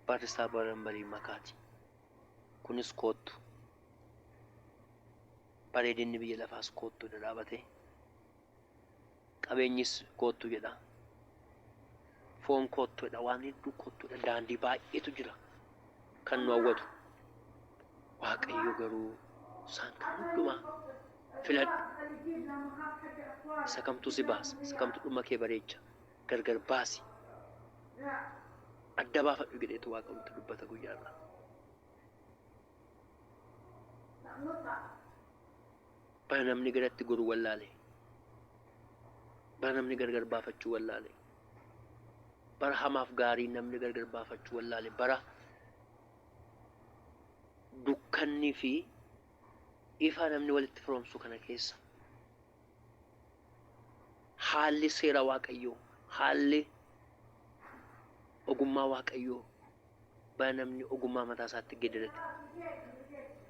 Barri isaa bara dambalii makaati. Kunis koottu. Bareedinni biyya lafaas koottu jedha dhaabatee. Qabeenyis koottu jedha. Foon koottu jedha. Waan hedduu koottu jedha. Daandii baay'eetu jira kan nu hawwatu. Waaqayyo garuu isaan kan hundumaa filadhu. Isa kamtu si baasa? Isa kamtu dhuma kee bareecha? Gargar baasi. Adda baafadhu jedheetu Waaqa nutti dubbata guyyaa irraa. Bara namni garatti goru wallaale. Bara namni gargar baafachuu wallaale. Bara hamaaf gaarii namni gargar baafachuu wallaale. Bara dukkanni fi ifa namni walitti firoomsu kana keessa haalli seera Waaqayyoo, haalli ogummaa Waaqayyoo bara namni ogummaa mataa isaatti geeddarate,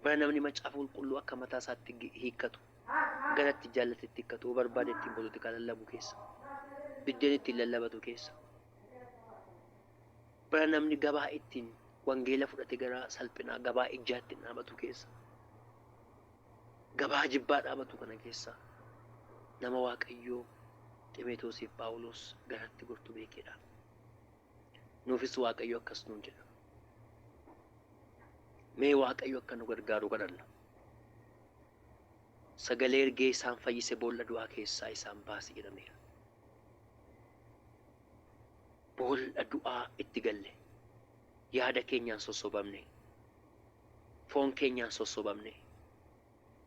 bara namni macaafa qulqulluu akka mataa isaatti hiikkatu, gara itti jaallatetti hiikkatu, yoo barbaade ittiin polotikaa lallabu keessa, biddeen ittiin lallabatu keessa, bara namni gabaa ittiin wangeela fudhate gara salphinaa gabaa ijjaa ittiin dhaabatu keessa, gabaa jibbaa dhaabatu kana keessa nama Waaqayyoo Ximeetoosiif Phaawulos garatti gortu beekeedha. Nuufis Waaqayyo akkas nuun jedha. Mee Waaqayyo akka nu gargaaru kadhanna. Sagalee ergee isaan fayyise boolla du'aa keessaa isaan baase jedhameera. Boolla du'aa itti galle. Yaada keenyaan sossobamne. Foon keenyaan sossobamne.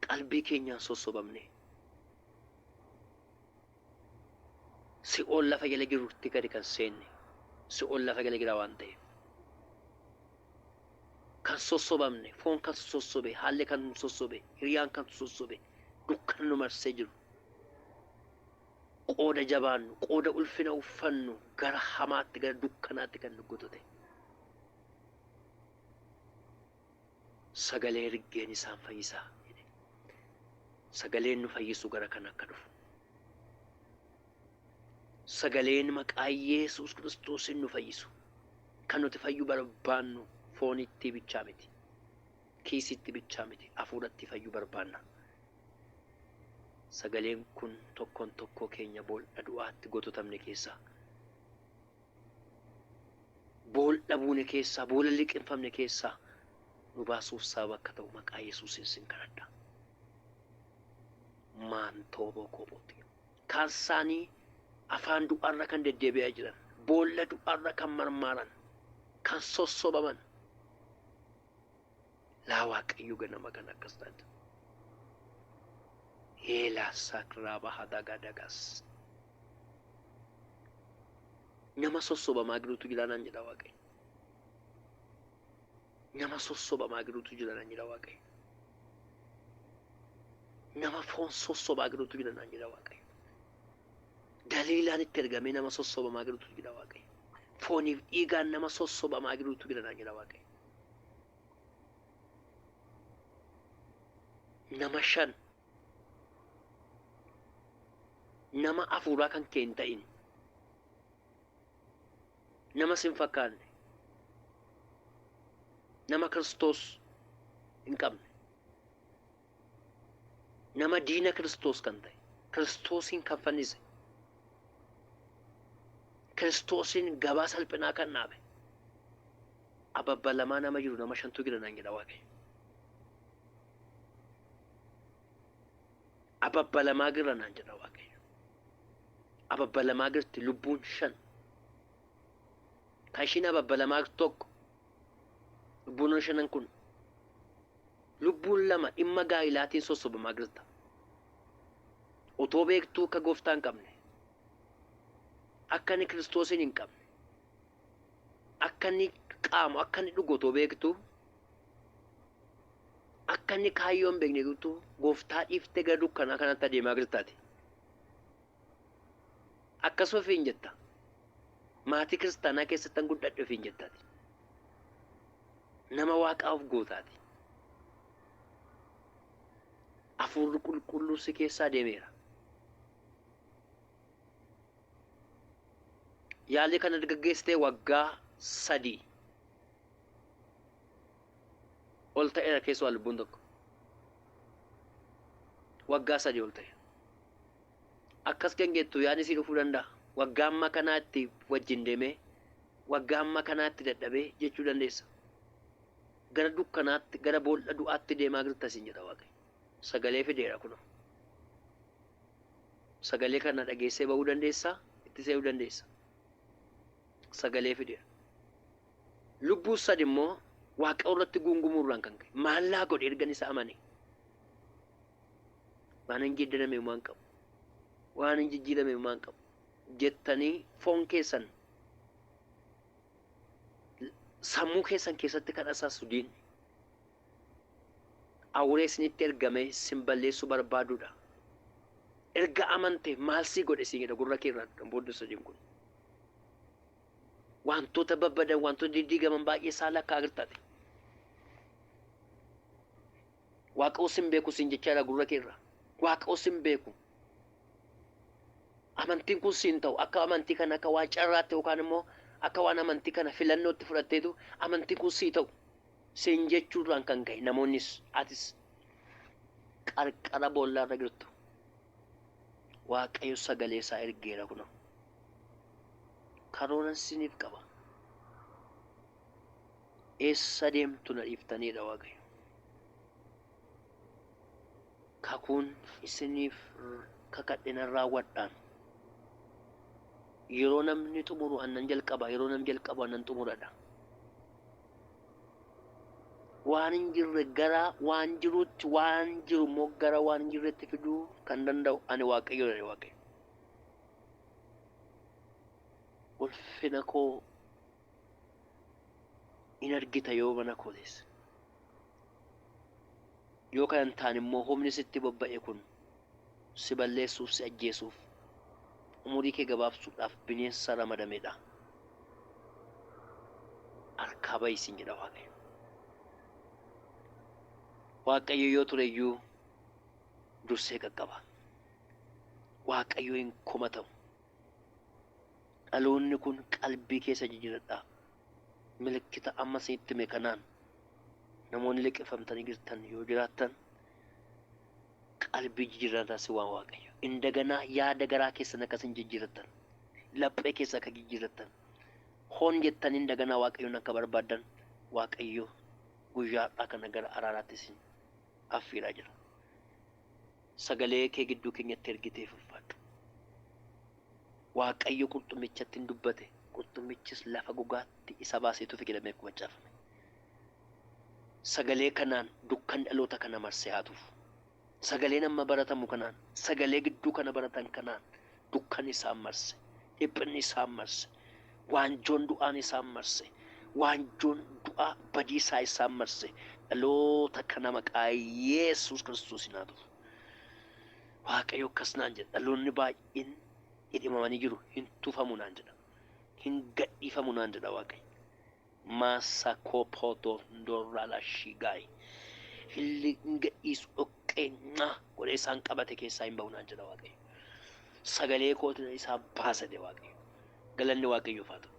Qalbii keenyaan sossobamne. Si'ool lafa jala jirutti gadi kan seenne si'ool lafa jala jira waan ta'eef. Kan sossobamne, foon kan sossobe, haalli kan nu sossobe, hiriyaan kan sossobe, dukkan nu marsee jiru. Qooda jabaannu, qooda ulfina uffannu gara hamaatti, gara dukkanaatti kan nu gotote. Sagalee ergeen isaan fayyisaa jedhe. Sagaleen nu fayyisu gara kana akka dhufu. Sagaleen maqaa Yesuus Kiristoosiin nu fayyisu. Kan nuti fayyuu barbaannu foonitti bichaa miti. Kiisitti bichaa miti. Hafuuratti fayyuu barbaanna. Sagaleen kun tokkoon tokkoo keenya boolla du'aatti gototamne keessaa Boolla buune keessaa, boolla liqimfamne keessaa nu baasuuf sababa akka ta'u maqaa Yesuusiin sin kadhadha. Maantooboo koobooti. Kaan isaanii afaan du'aarra kan deddeebi'aa jiran, boolla du'aarra kan marmaaran, kan sossobaman. Laa Waaqayyo ganama kana akkas taate. Eelaa sakraaba hadagadagas. Nama sossobamaa jirutu jira naan jedha Waaqayyo. Nama sossobamaa jirutu jira naan jedha Waaqayyo. Nama foon sossobaa jirutu jira naan jedha Waaqayyo. Daliilaan itti ergamee nama sossobamaa jirutu jira Waaqayyo. Fooniif dhiigaan nama sossobamaa jirutu jira naan jedha Waaqayyo. Nama shan nama afuuraa kan kee hin ta'in, nama sin fakkaanne, nama Kiristoos hin qabne, nama diina Kiristoos kan ta'e, Kiristoosiin kan fannise, Kiristoosiin gabaa salphinaa kan dhaabe, ababbalamaa nama jiru nama shantu jira naan jedha Waaqayyo. Ababbalamaa jirra naan jedha Waaqayyo. Ababbalamaa jirti lubbuun shan. Kan ishiin ababbalamaa jirtu tokko lubbuun shanan kun lubbuun lama dhimma gaa'ilaatiin sossobamaa jirta. Otoo beektuu akka gooftaa hin qabne, akka inni Kiristoosiin hin qabne, akka inni qaamu, akka inni dhugu otoo beektuu, Akka inni kaayyoo hin beekne guutuu gooftaa dhiiftee gara dukkanaa kanatti adeemaa jirtaati. Akkas ofiin jetta. Maatii kiristaanaa keessattan guddadhe ofiin jettaati. Nama waaqaa of gootaati. Hafuurri qulqulluu si keessaa deemeera. Yaalii kana dargaggeessitee waggaa 3. Ol ta'eera keessumaa lubbuun tokko. Waggaa 3 ol ta'e. Akkas kan jettu yaadni sii dhufuu danda'a. Waggaa amma kanaatti wajjin deemee, waggaa amma kanaatti dadhabee jechuu dandeessa. Gara dukkanaatti, gara boolla du'aatti deemaa jirta siin jedha Waaqayyo. Sagalee fideera kunoo. Sagalee kana dhageessee ba'uu dandeessa, itti seenuu dandeessa. Sagalee fideera. Lubbuu sadi immoo Waaqayyo irratti guungumuu irraan kan ka'e maallaa godhe ergan isa amane. Waan hin geeddarame waan qabu. Waan hin jijjiirame waan qabu. Jettanii foon keessan sammuu keessan keessatti kan asaasu diinni. Awuree isinitti ergamee sin balleessuu barbaadudha. Erga amante maal sii godhe siin jedha gurra kee irraa booddee sadiin kun. Wantoota babbadan, wantoota diddiigaman baay'ee isaa lakkaa jirtate. Waaqayyo sin beeku siin jechaadha gurra kee irraa. Waaqayyo sin beeku. Amantiin kun siin ta'u akka amantii kana akka waan carraatti yookaan immoo akka waan amantii kana filannootti fudhatteetu amantiin kun sii ta'u siin jechuurraan kan ka'e namoonnis atis qarqara boollaarra jirtu. Waaqayyo sagalee isaa ergeera kunoo. Karooran siniif qaba. Eessa deemtu na dhiiftaniidha Waaqayyo. Kakuun isiniif kakadhe nan raawwadhaan. Yeroo namni xumuru annan jalqaba, yeroo namni jalqabu annan xumuradha. Waan hin jirre gara waan jiruutti, waan jiru immoo gara waan hin jirretti fiduu kan danda'u ani Waaqayyoodha Waaqayyo. Ulfina koo in argita yoo mana koo teesse. Yoo kana hin taane immoo humni sitti bobba'e kun si balleessuuf, si ajjeesuuf, umurii kee gabaabsuudhaaf bineensa ramadamedha. Harkaa ba'i siin jedha Waaqayyo. Waaqayyo yoo ture iyyuu dursee qaqqaba. Waaqayyo hin komatamu. Dhaloonni kun qalbii keessa jijjiiradhaa. Milikkita amma isinitti hime kanaan namoonni liqimfamtanii jirtan yoo jiraattan qalbii jijjiirrataa si waan Waaqayyo. Indaganaa yaada garaa keessan akka isin jijjiirrattan, laphee keessa akka jijjiirrattan, hoon jettanii indaganaa Waaqayyoon akka barbaaddan Waaqayyo guyyaa har'aa kana gara araaraatti isin affiiraa jira. Sagalee kee gidduu keenyatti ergiteef ulfaadhu. Waaqayyo qurxummichatti hin dubbate, qurxummichis lafa gogaatti isa baasee tufe jedhamee akkuma caafame. Sagalee kanaan dukkan dhaloota kana marsee haa tufu. Sagaleen amma baratamu kanaan, sagalee gidduu kana baratan kanaan dukkan isaan marse, dhiphinni isaan marse, waanjoon du'aan isaan marse, waanjoon du'aa badiisaa isaan marse, dhaloota kana maqaa Yesuus Kiristoosiin haa tufu. Waaqayyo akkas naan jedha, dhaloonni baay'een dhidhimamanii jiru, hin tufamu naan jedha. Hin gadhiifamu naan jedha Waaqayyo. Maasakoopoodoo ndorraalashigaay. Hin gadhiisu dhoqqee godhee isaan qabate keessaa hin ba'u naan jedha Waaqayyo. Sagalee kootiin isaan baasa jedhe Waaqayyo. Galanni Waaqayyoof haa ta'u.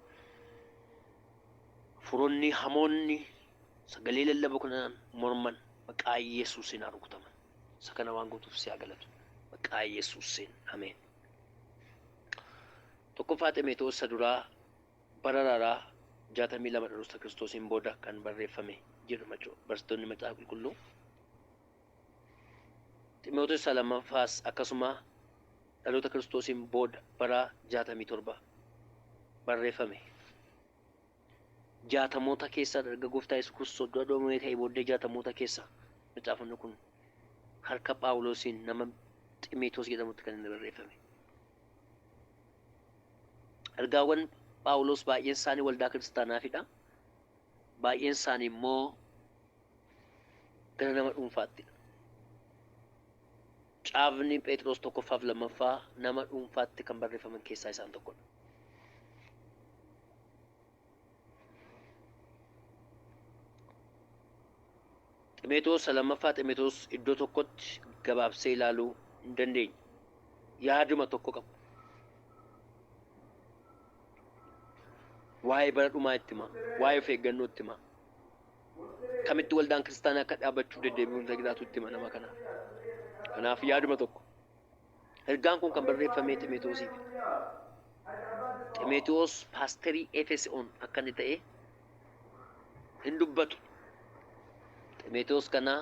Furoonni hamoonni sagalee lallaba kanaan morman maqaa Yesuusiin haa rukutaman. Isa kana waan gootuuf si haa galatu. Maqaa Yesuusiin. Ameen. Tokkoffaa Ximotewos isa duraa bara araaraa 62 dhaloota Kiristoosiin booda kan barreeffame jedhu barsiistonni Macaafa Qulqulluu. Ximotewos isa lammaffaas akkasuma dhaloota Kiristoosiin booda bara 67 barreeffame. Jaatamoota keessa erga gooftaa Yesuus Kiristoos du'a du'amee ka'ee booddee jaatamoota keessa macaafonni kun harka Phaawulosiin nama Ximotewos jedhamutti kan inni barreeffame. Ergaawwan Phaawulos baay'een isaanii waldaa kiristaanaafidha. Baay'een isaanii immoo gara nama dhuunfaattidha. Caafni Phexros tokkoffaaf lammaffaa nama dhuunfaatti kan barreeffaman keessaa isaan tokkodha. Ximotewos lammaffaa Ximotewos iddoo tokkotti gabaabsee ilaaluu hin dandeenye. Yaaduma tokko qabu. Waa'ee bara dhumaa itti hima. Waa'ee of eeggannoo itti hima. Kamitti waldaan kiristaanaa akka dhaabbachuuf deddeebi'uun isa jiraatu itti hima nama kanaaf. Kanaaf yaaduma tokko. Ergaan kun kan barreeffamee Ximeetiwoosiif. Ximeetiwoos paasterii Efesoon akka inni ta'e hin dubbatu. Ximeetiwoos kana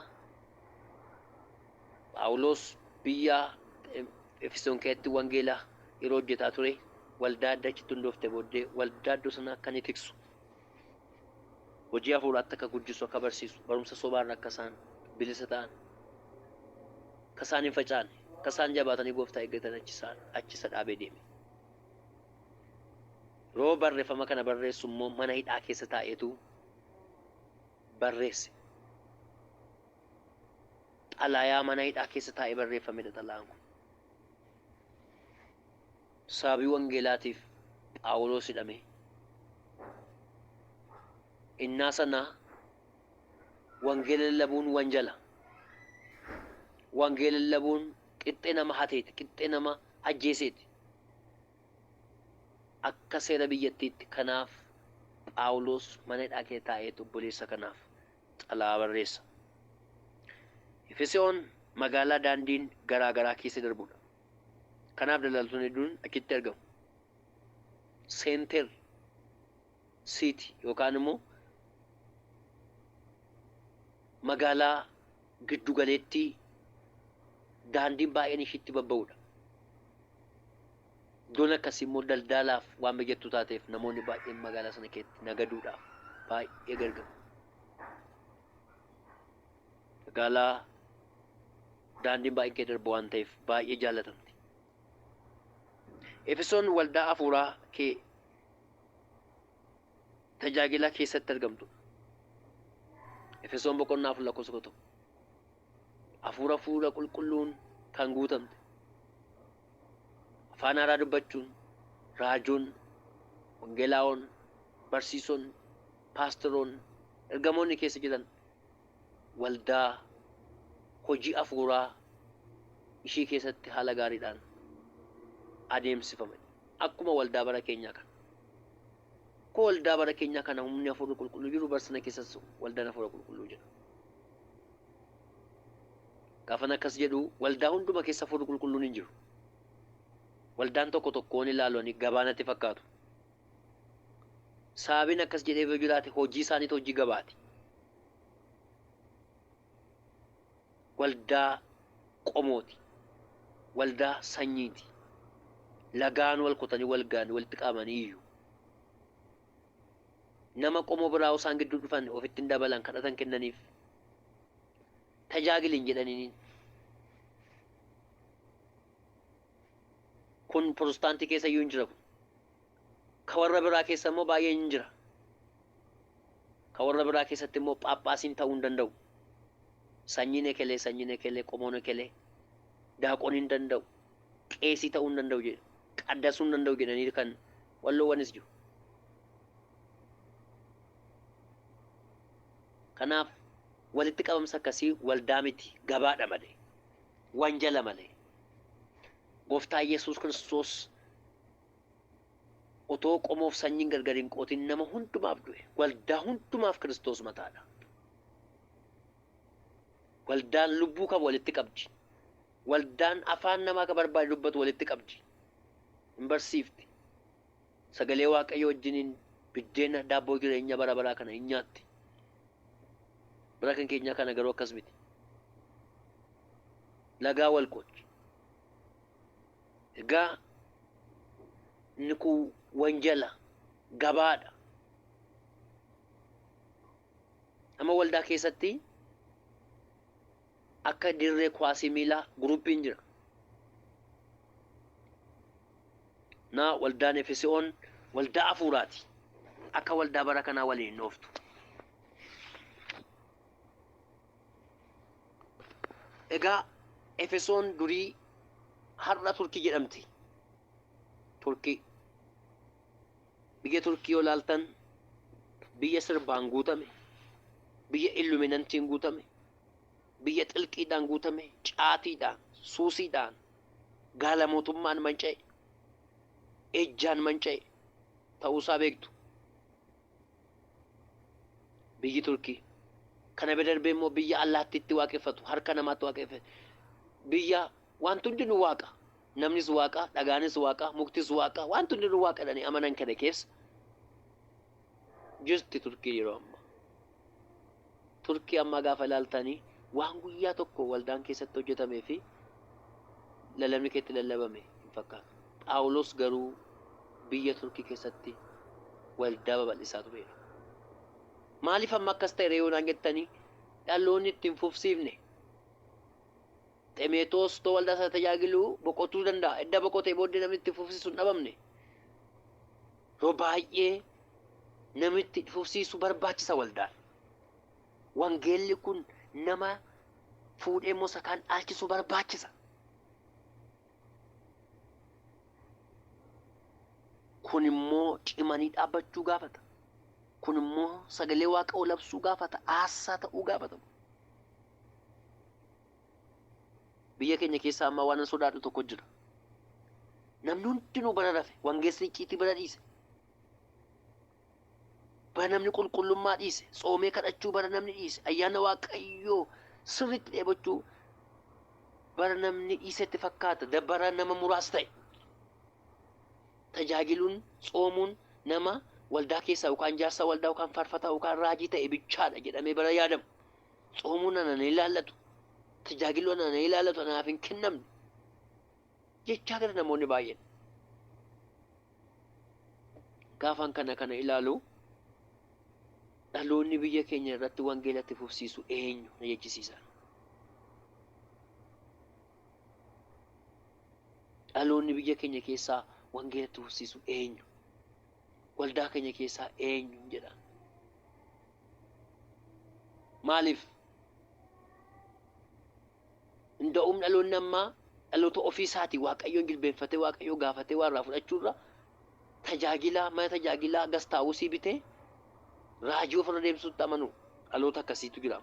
Phaawulos biyya Efesoon keessatti wangeela yeroo hojjetaa ture waldaa adda achitti hundoofte booddee waldaa iddoo sanaa akka inni tiksu hojii hafuuraatti akka guddisu akka barsiisu barumsa sobaarra akka isaan bilisa ta'an akka isaan hin facaane akka isaan jabaatanii gooftaa eeggatan achi isa dhaabee deeme. Yeroo barreeffama kana barreessu immoo mana hidhaa keessa taa'eetu barreesse. Xalayaa mana hidhaa keessa taa'ee barreeffamedha xalayaan kun. Sababii wangeelaatiif Phaawulos hidhame. Innaa sana wangeela lallabuun wanjala. Wangeela lallabuun qixxee nama hateeti, qixxee nama ajjeeseeti. Akka seera biyyattiitti kanaaf Phaawulos mana hidhaa keessa taa'eetu obboleessa kanaaf xalayaa barreessa. Efesoon magaalaa daandiin garaa garaa keessa darbudha. Kanaaf daldaltoonni hedduun achitti argamu. Center city yookaan immoo magaalaa giddu galeettii daandiin baay'een ishiitti babba'udha. Iddoon akkasii immoo daldalaaf waan mijattuu taateef namoonni baay'een magaalaa sana keessatti nagaduudhaaf baay'ee gargaaru. Magaalaa daandiin baay'een keessa darbu waan ta'eef baay'ee jaallatamti. Efesoon waldaa hafuuraa kee tajaajila keessatti argamtudha. Efesoon boqonnaa 4 lakkoofsa 11. Hafuura fuula qulqulluun kan guutamte. Afaan haaraa dubbachuun, raajoon, wangeelaa'oon, barsiisonni, paasteroonni, ergamoonni keessa jiran waldaa hojii hafuuraa ishii keessatti haala gaariidhaan adeemsifame. Akkuma waldaa bara keenyaa kana. Akkuma waldaa bara keenyaa kana humni hafuurri qulqulluu jiru bara sana keessas waldaan hafuura qulqulluu jira. Gaafan akkas jedhu waldaa hunduma keessa hafuurri qulqulluun hin jiru. Waldaan tokko tokkoon ilaalanii gabaa natti fakkaatu. Sababiin akkas jedhee yoo jiraate hojii isaaniitu hojii gabaati. Waldaa qomooti. Waldaa sanyiiti. Lagaan wal kutanii wal ga'anii walitti qabamanii iyyu. Nama qomoo biraa isaan gidduu dhufan ofitti hin dabalan kadhatan kennaniif. Tajaajilin jedhaniin. Kun Protestaantii keessa iyyuu hin jira kun. Ka warra biraa keessa immoo baay'ee hin jira. Ka warra biraa keessatti immoo phaaphaasiin ta'uu hin danda'u. Sanyiin ekelee, sanyiin ekelee, qomoon ekelee, daaqonii hin danda'u, qeesii ta'uu hin danda'u jedhu, qaddasuu hin danda'u jedhanii kan walloowwanis jiru. Kanaaf walitti qabamsa akkasii waldaa miti, gabaadha malee, wanjala malee. Gooftaa Yesuus Kiristoos otoo qomoof sanyiin gargar hin qootin nama hundumaaf du'e. Waldaa hundumaaf Kiristoos mataadha. Waldaan lubbuu qabu walitti qabdi. Waldaan afaan namaa akka barbaade dubbatu walitti qabdi. Hin barsiifti. Sagalee Waaqayyoo wajjiniin biddeena daabboo jireenya bara baraa kana hin nyaatti. Bara kan keenyaa kana garuu akkas miti. Lagaa wal qooddi. Egaa inni kun wanjala gabaadha. Amma waldaa keessatti akka dirree kuwaasii miilaa guruppiin jira. Na waldaan Efesoon waldaa hafuuraati. Akka waldaa bara kanaa waliin hin dhooftu. Egaa Efesoon durii har'a Turkii jedhamti. Turkii. Biyya Turkii yoo ilaaltan biyya sirbaan guutame, biyya illuminantiin guutame, biyya xilqiidhaan guutame, caatiidhaan, suusiidhaan, gaalamootummaan manca'e, ejjaan manca'e ta'uusaa beektu. Biyyi Turkii. Kana bira darbee immoo biyya allaattiitti waaqeffatu, harka namaatti waaqeffatu. Biyya wanti hundinuu waaqa. Namnis waaqa, dhagaanis waaqa, muktis waaqa, wanti hundinuu waaqa jedhanii amanan kana keessa jirti Turkii yeroo ammaa. Turkii ammaa gaafa ilaaltanii waan guyyaa tokko waldaan keessatti hojjetamee fi lallabni keetti lallabame hin fakkaatu. Phaawulos garuu biyya Turkii keessatti waldaa babal'isaa tureera. Maaliif amma akkas ta'e yoo naan jettanii dhaloonni itti hin fufsiifne. Xemeetoos too waldaa sana tajaajiluu boqotuu danda'a. Edda boqotee booddee namni itti fufsiisu hin dhabamne. Yeroo baay'ee namni itti fufsiisu barbaachisa waldaan. Wangeelli kun nama fuudhee immoo isa kaan dhaalchisuu barbaachisa. Kun immoo cimanii dhaabbachuu gaafata. Kun immoo sagalee Waaqayyoo labsuu gaafata. Aarsaa ta'uu gaafata. Biyya keenya keessa amma waan sodaadhu tokko jira. Namni hundinuu bara rafe, wangeesni icciitii bara dhiise. Bara namni qulqullummaa dhiise, tsoomee kadhachuu bara namni dhiise, ayyaana Waaqayyoo sirriitti dheebochuu bara namni dhiisetti fakkaata, bara nama muraasa ta'e. Tajaajiluun, tsoomuun nama waldaa keessaa yookaan jaarsa waldaa yookaan faarfataa yookaan raajii ta'e bichaadha jedhamee bara yaadamu. Tsoomuun ana hin ilaallatu, tajaajiluun ana hin ilaallatu, anaaf hin kennamne jechaa gara namoonni baay'een. Gaafan kana kana ilaalu dhaloonni biyya keenya irratti wangeelatti fufsiisu eenyu na jechisiisa. Dhaloonni biyya keenya keessaa wangeelatti fufsiisu eenyu? Waldaa keenya keessaa eenyu jedha. Maaliif? Nda'uum dhaloonni ammaa dhaloota ofii isaatii Waaqayyoon jilbeenfatee Waaqayyoo gaafatee waa irraa fudhachuurra tajaajilaa mana tajaajilaa gastaawusii bitee raajii ofirra deemsisutti amanu dhaloota akkasiitu jira.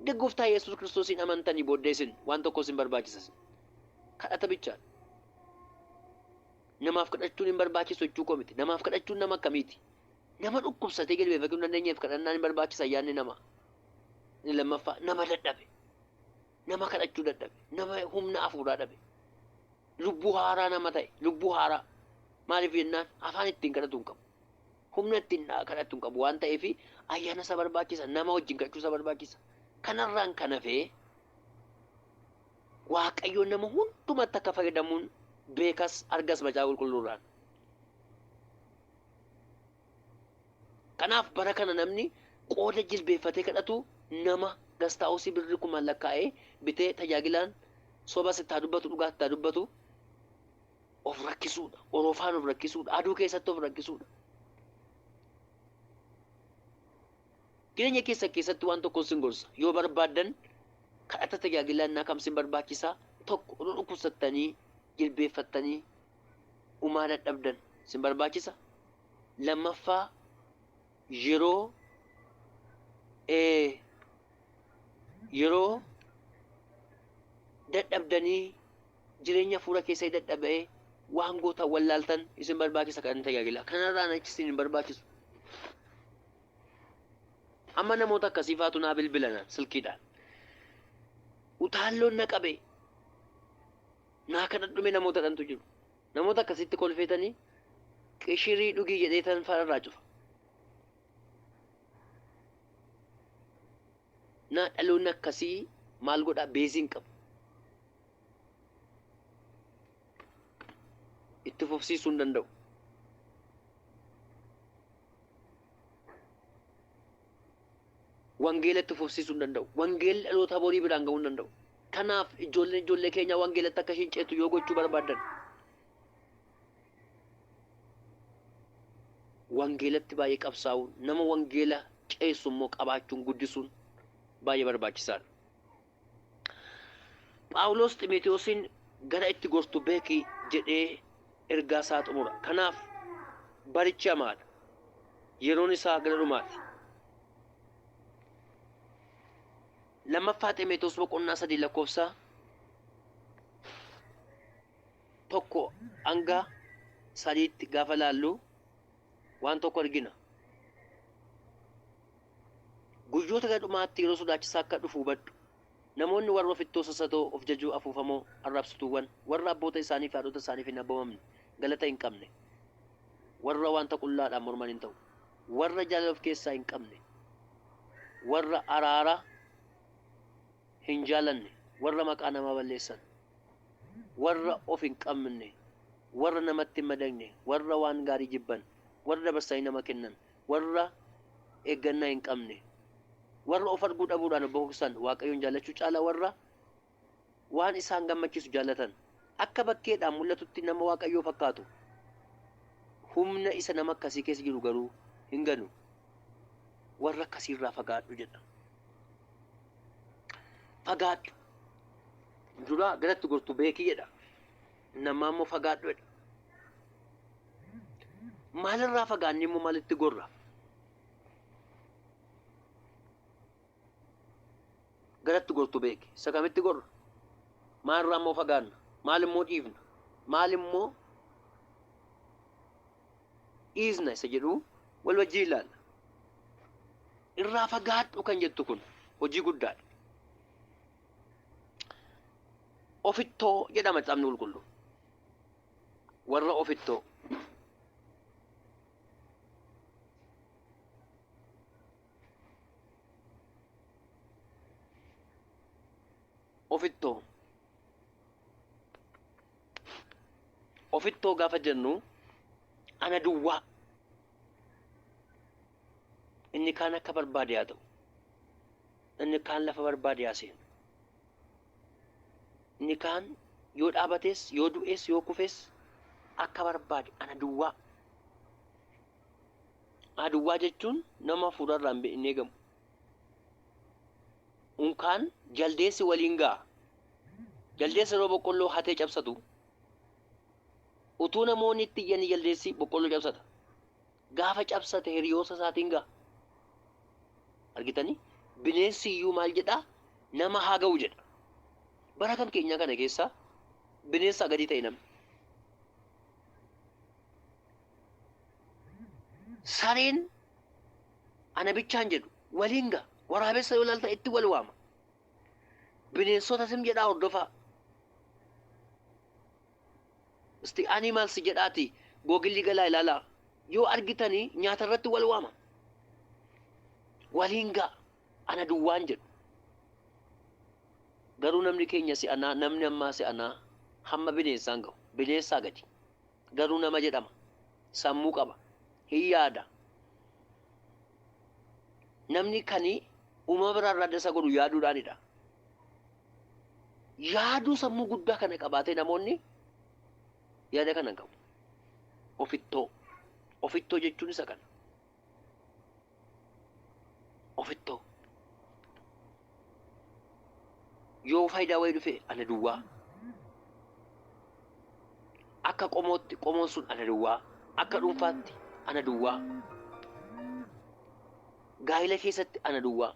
Erga gooftaa Yesuus Kiristoosiin amantanii booddee isin waan tokko isin barbaachisa isin. Kadhata bichaan. Namaaf kadhachuun hin barbaachisu jechuu koo miti. Namaaf kadhachuun nama akkamiiti? Nama dhukkubsatee jilbeeffachuu hin dandeenyeef kadhannaan hin barbaachisa ayyaanni namaa. Inni lammaffaa nama dadhabe. Nama kadhachuu dadhabe. Nama humna hafuuraa dhabe. Lubbuu haaraa nama ta'e. Lubbuu haaraa. Maaliif jennaan afaan ittiin kadhatu hin qabu. Humna ittiin kadhatu hin qabu waan ta'eef ayyaana isa barbaachisa. Nama wajjin kadhachuu isa barbaachisa. Kanarraan kan hafee Waaqayyo nama hundumatti akka fayyadamuun beekas argas macaafa qulqulluurraan. Kanaaf bara kana namni qooda jilbeeffatee kadhatu nama gastaawusii birrii kumaan lakkaa'ee bitee tajaajilaan sobas itti haa dubbatu dhugaas itti haa dubbatu of rakkisuudha. Orofaan of rakkisuudha. Aduu keessatti of rakkisuudha. Jireenya keessan keessatti waan tokkon sin gorsa. Yoo barbaaddan kadhata tajaajilannaa kam sin barbaachisa? Tokko odoo dhukkubsattanii jilbeeffattanii umaa dadhabdan sin barbaachisa. Lammaffaa yeroo yeroo dadhabdanii jireenya hafuura keessanii dadhabee waan gootan wallaaltan isin barbaachisa kadhanni tajaajilaa. Kanarraan achi isin hin barbaachisu. Amma namoota akkasii faatu naa bilbilana silkiidhaan. Utaalloon na qabe naa kadhadhume namoota dhantu jiru. Namoota akkasitti kolfeetanii qishirii dhugii jedheetan fararraa cufa. Naa dhaloonni akkasii maal godhaa beezii hin qabu. Itti fufsiisuu hin danda'u. Wangeela itti fufsiisuu hin danda'u. Wangeelli dhaloota borii biraan ga'uu hin danda'u. Kanaaf ijoolleen ijoollee keenyaa wangeelatti akka ishiin ceetu yoo gochuu barbaaddan wangeelatti baay'ee qabsaa'uun nama wangeela ceessu immoo qabaachuun guddisuun baay'ee barbaachisaadha. Phaawulos Ximotewosiin gara itti gortu beeki jedhee ergaa isaa xumura. Kanaaf barichi hamaadha. Yeroon isaa gara dhumaati. Lammaffaa Ximotewos boqonnaa 3 lakkoofsa 1 hanga 3tti gaafa laallu waan tokko argina. Guyyoota gara dhumaatti yeroo sodaachisaa akka dhufu hubadhu. Namoonni warra ofittoo, sassatoo, of jajuu, afuufamoo, arraabsituuwwan, warra abboota isaanii fi haadhota isaaniif hin abboomamne, galata hin qabne, warra wanta qullaadhaan morman hin ta'u, warra jaalala of keessaa hin qabne, warra araara hin jaalanne, warra maqaa namaa balleessan, warra of hin qabne, warra namatti hin madaqne, warra waan gaarii jibban, warra dabarsanii nama kennan, warra eeggannaa hin qabne, warra of arguu dhabuudhaan of bokoksan, Waaqayyoon jaallachuu caalaa warra waan isaan gammachiisu jaallatan, akka bakkeedhaan mul'atutti nama Waaqayyoo fakkaatu, humna isa nama akkasii keessa jiru garuu hin ganu. Warra akkasiirraa fagaadhu jedha. Fagaadhu. Duraa galatti gortu beeki jedha. Namaa immoo fagaadhu jedha. Maalirraa fagaannee immoo maalitti gorra? Galatti gortu beeki. Isa kamitti gorra? Maalirraa immoo fagaanna? Maal immoo dhiifna? Maal immoo dhiisna isa jedhu wal wajjin ilaalla. Irraa fagaadhu kan jettu kun hojii guddaadha. Ofittoo jedhama Macaafni Qulqulluu. Warra ofittoo. Ofittoo. Ofittoo gaafa jennu ana duwwaa. Inni kaan akka barbaade haa ta'u. Inni kaan lafa barbaade haa seenu. Inni kaan yoo dhaabates, yoo du'es, yoo kufes akka barbaade ana duwwaa. Ana duwwaa jechuun nama hafuurarraa hin eegamu. Unkaan jaldeessi waliin ga'a. Jaldeessi yeroo boqqolloo hatee cabsatu utuu namoonni itti iyyanii jaldeessi boqqolloo cabsata. Gaafa cabsate hiriyoota isaatiin ga'a. Argitanii? Bineensi iyyuu maal jedhaa? Nama haa ga'u jedha. Bara kan keenyaa kana keessa bineensaa gadi ta'e namni. Sareen ana bichaan jedhu waliin ga'a. Waraabessa yoo ilaaltan itti wal waama. Bineensota sim jedhaa hordofaa. Isti animals jedhaati googilli galaa ilaalaa. Yoo argitanii nyaata irratti wal waama. Waliin ga'a. Ana duwwaan jedhu. Garuu namni keenya si'anaa, namni ammaa si'anaa hamma bineensaan gahu. Bineensaa gadi. Garuu nama jedhama. Sammuu qaba. Hin yaada. Namni kani uumama biraa irraa adda isa godhu yaaduudhaanidha. Yaaduu sammuu guddaa kana qabaatee namoonni yaada kana hin qabu. Ofittoo. Ofittoo jechuun isa kana. Ofittoo. Yoo faayidaa wayii dhufe ana duwwaa. Akka qomootti qomoon sun ana duwwaa. Akka dhuunfaatti ana duwwaa. Gaa'ila keessatti ana duwwaa.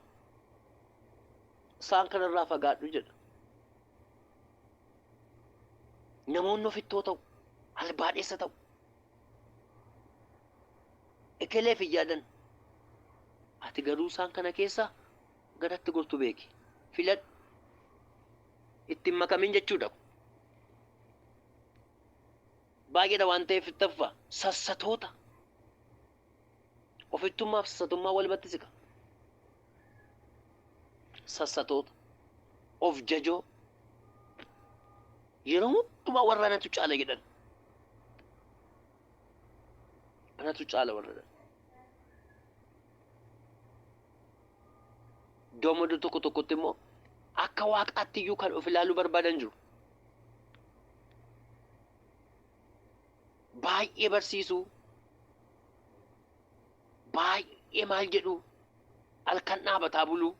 Isaan kanarraa fagaadhu jedha. Namoonni ofittoo ta'u, albaadheessa ta'u. Ekeleef hin yaadan. Ati garuu isaan kana keessa garatti gortu beeki. Filadhu. Itti hin makamin jechuudha. Baay'eedha waan ta'eef itti hafa. Sassatoota. Ofittummaa fi sassatummaa walumatti siqa. Sassatoota. Of jajoo. Yeroo hundumaa warra anatu caala jedhan. Anatu caala warra jedhan. Iddoo iddoo tokko tokkotti immoo akka waaqaatti iyyuu kan of ilaaluu barbaadan jiru. Baay'ee barsiisuu, baay'ee maal jedhu, halkan dhaabataa buluu,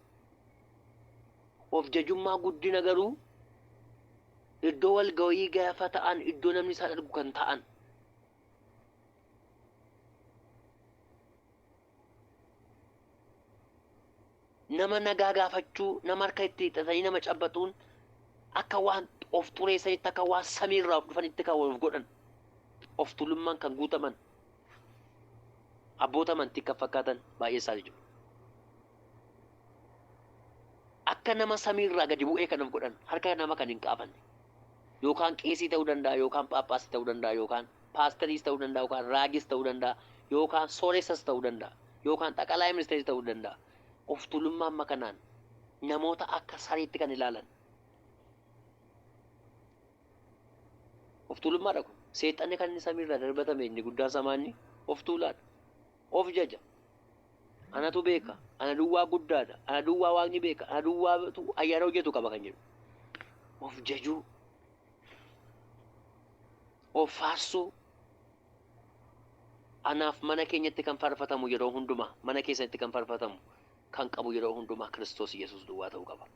of jajummaa guddina garuu iddoo walga'ii gaafa ta'an iddoo namni isaan argu kan ta'an. Nama nagaa gaafachuu, nama harka itti hiixatanii nama cabbaxuun akka waan of xureessanitti, akka waan samiirraa of dhufanitti kan of godhan, of tuulummaan kan guutaman, abboota amantii kan fakkaatan baay'ee isaanii jiru. Akka nama samiirraa gadi bu'ee kan of godhan, harka nama kan hin qaafanne. Yookaan qeesii ta'uu danda'a, yookaan phaaphaasii ta'uu danda'a, yookaan paastariis ta'uu danda'a, yookaan raagis ta'uu danda'a, yookaan sooressas ta'uu danda'a, yookaan xaqalaay ministeeris ta'uu danda'a. Of tuulummaa amma kanaan namoota akka sareetti kan ilaalan. Of tuulummaadha kun. Seexanni kan inni samiirraa darbatame inni guddaan samaanni of tuulaadha. Of jaja. Anatu beeka. Ana duwwaa guddaadha. Ana duwwaa waaqni beeka. Ana duwwaatu ayyaana hojjetu qaba kan jedhu. Of jajuu. Of faarsuu. Anaaf mana keenyatti kan faarfatamu yeroo hundumaa, mana keessanitti kan faarfatamu kan qabu yeroo hundumaa Kiristoos Yesuus duwwaa ta'uu qaba.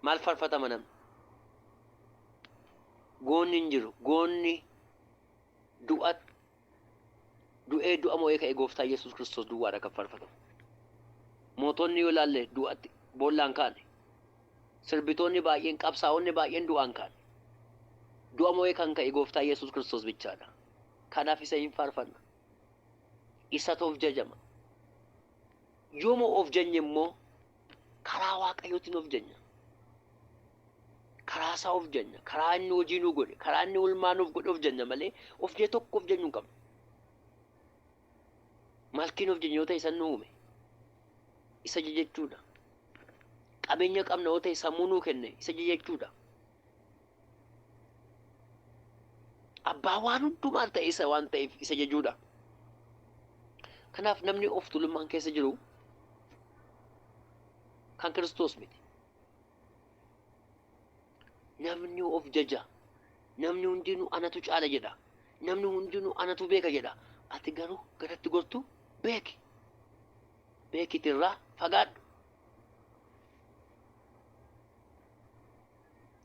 Maal faarfatama namni? Goonni hin jiru. Goonni du'a du'ee du'a mo'ee ka'e gooftaa Yesuus Kiristoos duwwaadha kan faarfatamu. Mootonni yoo ilaalle du'atti boollaan kaane. Sirbitoonni baay'een, qabsaa'onni baay'een du'aan kaane. Du'a mo'ee kan ka'e gooftaa Yesuus Kiristoos bichaadha. Kanaaf isa hin faarfanna. Isatu of jajama. Yooma of janye immoo karaa Waaqayyootiin of janya. Karaa isaa of janya. Karaa inni hojii nuu godhe, karaa inni ulmaa nuuf godhe of janya malee of jee tokko of janyu hin qabnu. Malkiin of janya yoo ta'e isan nu uume. Isa jajachuudha. Qabeenya qabna yoo ta'e sammuu nuu kenne isa jajachuudha. Abbaa waan hundumaa ta'e isa waan ta'eef isa jajuudha. Kanaaf namni of tuulummaan keessa jiru kan Kiristoos miti. Namni of jaja. Namni hundinuu anatu caala jedha. Namni hundinuu anatu beeka jedha. Ati garuu garatti gortu beeki. Beekiti irraa fagaadhu.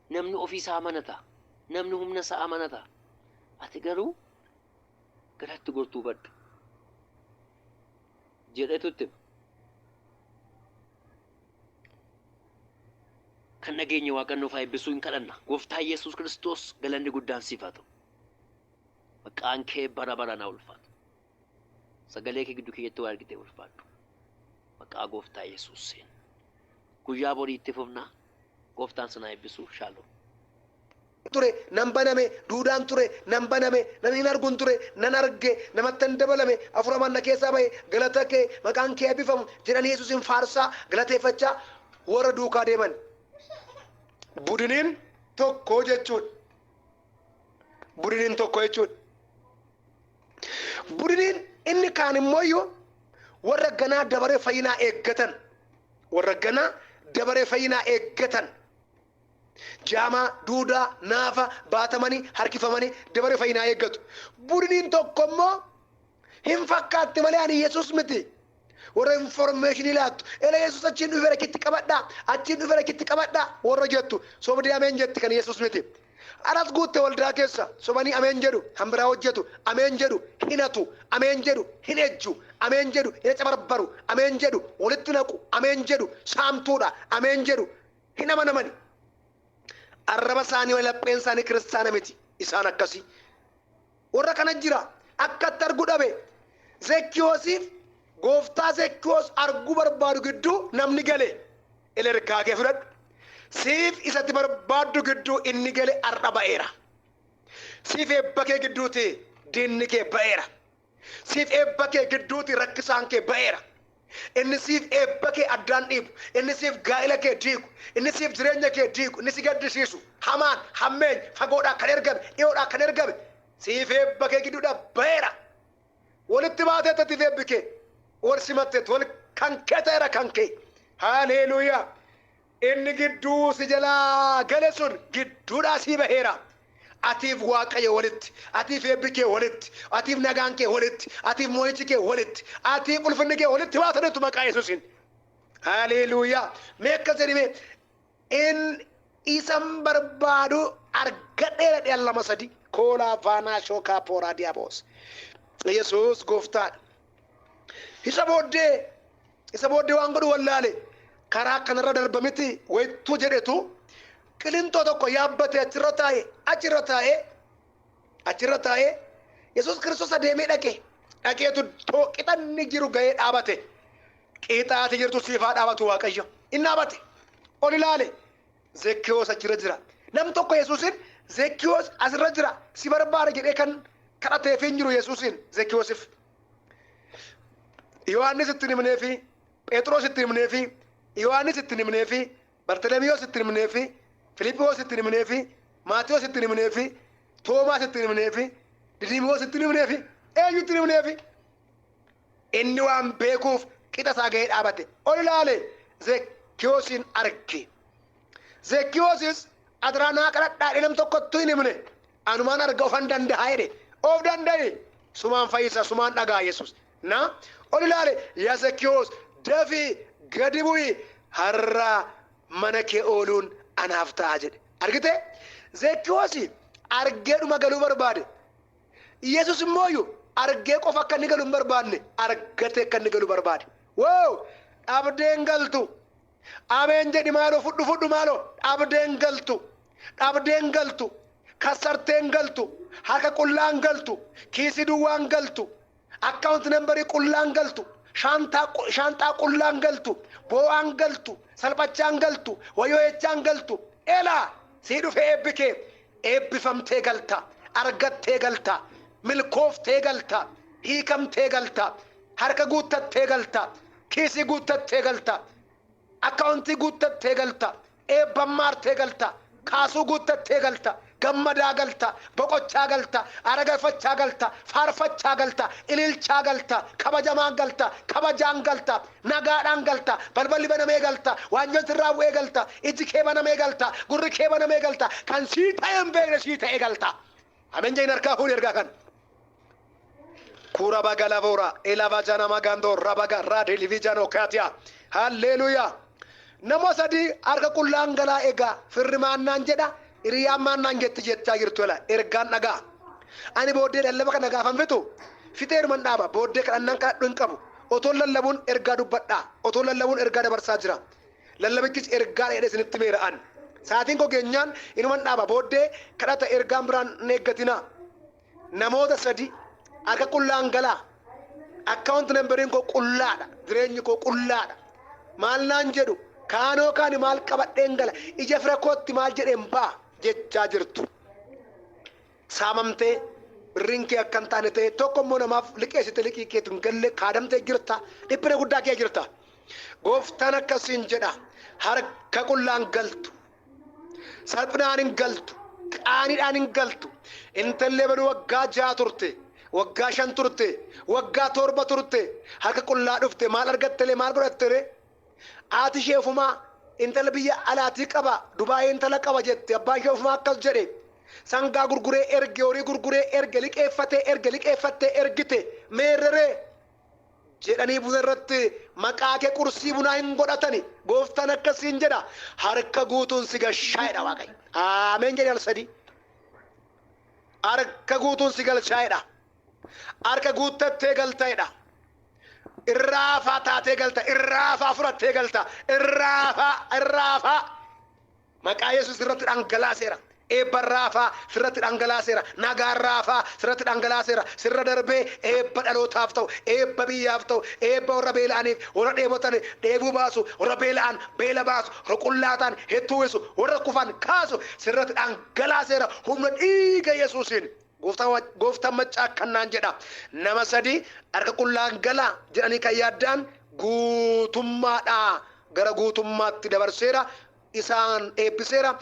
Namni ofii isaa amanata. Namni humna isaa amanata. Ati garuu garatti gortuu hubadhu. Jedhetu itti hima. Kan dhageenye Waaqan nuuf haa eebbisuu hin kadhanna. Gooftaa Yesuus Kiristoos galanni guddaan siif haa ta'u. Maqaan kee bara baraan haa ulfaatu. Sagalee kee gidduu keenyatti waa argitee ulfaadhu. Maqaa gooftaa Yesuusiin. Guyyaa borii itti fufna. Gooftaan sin haa eebbisu. Shaaloom. Ture nan baname, duudaan ture nan baname, nan hin argun ture nan arge, namattan dabalame, hafuura hamaan na keessaa ba'e, galata kee, maqaan kee eebbifamu jedhanii Yesuusin faarsaa galateeffachaa warra duukaa deeman. Budiniin tokko jechuudha. Budiniin tokko jechuudha. Budiniin inni kaan immoo iyyuu warra ganaa dabaree fayyinaa eeggatan. Warra ganaa dabaree fayyinaa eeggatan. Jaamaa, duudaa, naafa, baatamanii, harkifamanii dabaree fayyinaa eeggatu. Budiniin tokko immoo hin fakkaatti malee ani Yesuus miti. Warra informeeshinii laattu. Ela Yesuus achiin dhufeera achitti qabadhaa. Achiin dhufeera achitti qabadhaa. Warra jettu. Sobdee ameen jetti kan Yesuus miti. Aras guutte waldaa keessa sobanii ameen jedhu, kan biraa hojjetu, ameen jedhu, hin hatu, ameen jedhu, hin ejju, ameen jedhu, hin acabarbaru, ameen jedhu, walitti naqu, ameen jedhu, saamtuudha, ameen jedhu, hin amanamani. Arraba isaanii malee lapheen isaanii kiristaana miti. Isaan akkasii. Warra kana jira. Akkatti argu dhabe. Zekkiyoosiif gooftaa Zekkiyoos arguu barbaadu gidduu namni gale. Ila ergaa kee fudhadhu. Siif isatti barbaaddu gidduu inni gale har'a ba'eera. Siif eebba kee gidduuti diinni kee ba'eera. Siif eebba kee gidduuti rakkisaan kee ba'eera. Inni siif eebba kee addaan dhiibu, inni siif gaa'ila kee diigu, inni siif jireenya kee diigu, inni si gaddisiisu, hamaan, hammeenyi, fagoodhaa kan ergame, dhiyoodhaa kan ergame, siif eebba kee gidduudhaa ba'eera. Walitti baateetta atiif eebbi kee, wal simatteet, wal kan kee ta'eera kan kee. Haleluuyaa. Inni gidduu si jalaa gale sun gidduudhaa sii baheera. Atiif Waaqayyo walitti, atiif eebbi kee walitti, atiif nagaan kee walitti, atiif mo'ichi kee walitti, atiif ulfinni kee walitti baataniitu maqaa Yesuusiin. Haleluuyaa. Mee akkas jedhi mee in isan barbaadu argadheera dhi'an lama sadi koolaa vaanaa shookaa pooraa diyaboos. Yesuus gooftaadha. Isa booddee isa booddee waan godhu wallaale karaa kanarra darba miti wayittuu jedhetu qilintoo tokko yaabbate achirra taa'e achirra taa'e achirra taa'e Yesuus Kiristoos adeemee dhaqe dhaqeetu qixa inni jiru ga'ee dhaabate. Qixaati jirtu siif haa dhaabatu Waaqayyo. Inni dhaabate. Ol ilaale. Zekkiyoos achirra jira. Nam tokko Yesuusin Zekkiyoos asirra jira si barbaada jedhee kan kadhateef hin jiru Yesuusin Zekkiyoosif. Yohaannis itti himneefi, Phexros itti himneefi, Yohaannis itti himneefi, Bartalemiyoos itti himneefi, Filiphos itti himneefi, Maatiyos itti himneefi, Toomaas itti himneefi, Didimoos itti himneefi, eenyu itti himneefi? Inni waan beekuuf qixa isaa ga'ee dhaabate. Ol ilaale, Zekkiyoosiin arge. Zekkiyoosis adaraa naa kadhadhaa jedhee nam tokkottuu hin himne. Anumaan arga ofan danda'a jedhe. Of danda'i. Sumaan fayyisa, sumaan dhagaa Yesuus. Na ol ilaale, yaa Zekkiyoos, dafii gadi bu'i, har'a mana kee ooluun anaaf ta'a jedhe. Argite? Zekkiyoosi argeedhuma galuu barbaade. Yesus immooyyuu argee qofa akka inni galu hin barbaanne, argatee akka inni galu barbaade. Wow! Dhabdeen galtu. Ameen jedhi maaloo, fudhu fudhu maaloo. Dhabdeen galtu. Dhabdeen galtu. Kassarteen galtu. Harka qullaan galtu. Kiisii duwwaan galtu. Account numberii qullaan galtu. Shaanxaa qullaan galtu. Boo'aan galtu. Salphachaan galtu. Wayyoo jechaan galtu. Elaa sii dhufee eebbi kee, eebbifamtee galta. Argattee galta. Milkooftee galta. Hiikamtee galta. Harka guuttattee galta. Kiisii guuttattee galta. Akkaawuntii guuttattee galta. Eebban maartee galta. Kaasuu guuttattee galta. Gammadaa galta. Boqochaa galta. Aragalfachaa galta. Faarfachaa galta. Ililchaa galta. Kabajamaan galta. Kabajaan galta. Nagaadhaan galta. Balballi banamee galta. Waanjoon sirraa bu'ee galta. Iji kee banamee galta. Gurri kee banamee galta. Kan sii ta'e hin beekne sii ta'e galta. Ameen jedhin, harkaa fuudhi ergaa kan. Kura baga lavora elava jana magando rabaga raadeli kaatiya. Halleluuyaa. Nama sadii harka qullaan galaa egaa, firri maannaan jedha, hiriyaan maannaan jetti jechaa jirtu jala ergaan dhagaa. Ani booddee lallaba kana gaafan fixu fixeeruman dhaaba, booddee kadhannaan kadhadhu hin qabu. Otoon lallabuun ergaa dubbadhaa. Otoon lallabuun ergaa dabarsaa jira. Lallabichis ergaa dheedhe isinitti meera an. Sa'aatiin koo geenyaan inuman dhaaba, booddee kadhata ergaan biraan hin eeggatinaa. Namoota sadi harka qullaan galaa. Account numberiin koo qullaadha. Jireenyi koo qullaadha. Maal naan jedhu, kaanoo kaani maal qabadheen gala, ija fira kootti maal jedheen ba'a jechaa jirtu. Saamamtee, birriin kee akka hin taane ta'e, tokko immoo namaaf liqeessite, liqii keetu hin galle, kaadamtee jirta, dhiphina guddaa kee jirta. Gooftaan akkasiin jedha, harka qullaan galtu. Salphinaan hin galtu. Qaaniidhaan hin galtu. Intalli ebaluu waggaa 6 turte. Waggaa 5 turte. Waggaa 7 turte. Harka qullaa dhufte, maal argattelee, maal godhattere? Haati ishee ofumaa intala biyya alaatii qaba, Dubaayii intala qaba jette. Abbaan ishee ofumaa akkas jedhe. Sangaa gurguree erge, horii gurguree erge, liqeeffatee erge, liqeeffattee ergite. Meerreree? Jedhanii buna irratti maqaa kee qursii bunaa hin godhatani. Gooftaan akkasiin jedha. Harka guutuun si gashaa jedha Waaqayyo. Ameen jedhi al sadii. Harka guutuun si galchaa jedha. Harka guuttattee galta jedha. Irraafaa taatee galta. Irraafaa fudhattee galta. Irraafaa, irraafaa. Maqaa Yesuus irratti dhangalaaseera. Eebba raafaa sirratti dhangalaaseera. Nagaa raafaa sirratti dhangalaaseera. Sirra darbee eebba dhalootaaf ta'u, eebba biyyaaf ta'u, eebba warra beela'aniif, warra dheebotan dheebuu baasu, warra beela'an beela baasu, warra qullaa ta'an hedduu uwwisu, warra kufan kaasu sirratti dhangalaaseera. Humna dhiiga Yesuusiin. Gooftaan maccaa akkanaan jedha. Nama sadi harka qullaan galaa jedhanii kan yaadda'an guutummaadhaa gara guutummaatti dabarseera. Isaan eebbiseera.